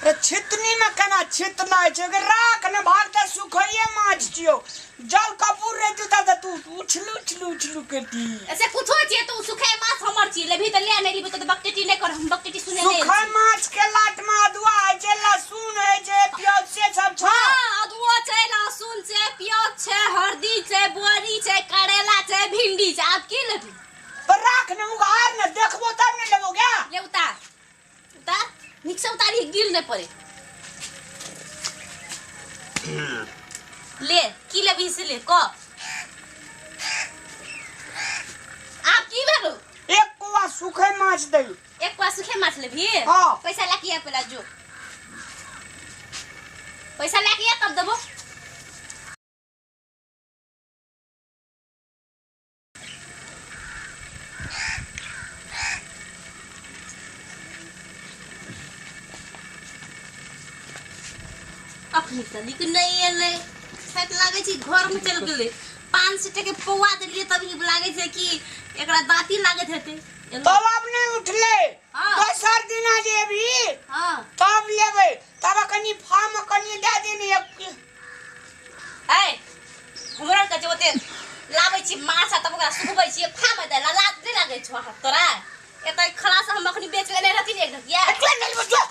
रे छितनी में केना छितना छै गे? राख ने भाग त सुखैये माछ छियो। जल कपूर रे जूता त तू उछलू उछलू उछलू के दी। ऐसे कुछो छियै तू सुखे माछ हमर छी, लेबही त ले, नहीं लेबही त बकटेटी नहीं कर, हम बकटेटी सुने नहीं। सुखै माछ के लाट में अदुआ होइ छै, लहसुन होइ छै, प्याज से सब छ। हाँ, अदुआ छै, लहसुन छै, प्याज छै, हल्दी छै, बोरी छै, करेला छै, भिंडी छै, आब की लेबही? पर राख ने उघार ने देखबो तब ने लेबो गे। ले उतार उतार, नीक से उतारी, गिर नहीं पड़े। ले की लेबही से ले क। आब की भेलो? एक कुआ सूखे माछ दे। एक कुआ सूखे माछ लेबही? हाँ। पैसा लाके आ पहला, जो पैसा लाके आ तब देबो। अखनी तनिक नहि एलै, शायद लागै छै घरमे चलि गेलै। 500 टके पौआ देलियै तब ई लागै छै कि एकरा दाँती लागैत हेतै। एलै। तब आब नहि उठलै। हाँ। दोसर दिना जेबही तब लेबै, तब कनि फार्म कनि दए देने एक। ऐ हमरा के जे ओते लाबै छी माछ आ तब ओकरा सुखबै छियै, फामे दै ला लाज नहि लागै छौ अहाँ तोरा? एतऽ खलास हम अखनी बेच लेने रहती ने एक ढकिया। एकले नहि लेबै, जो।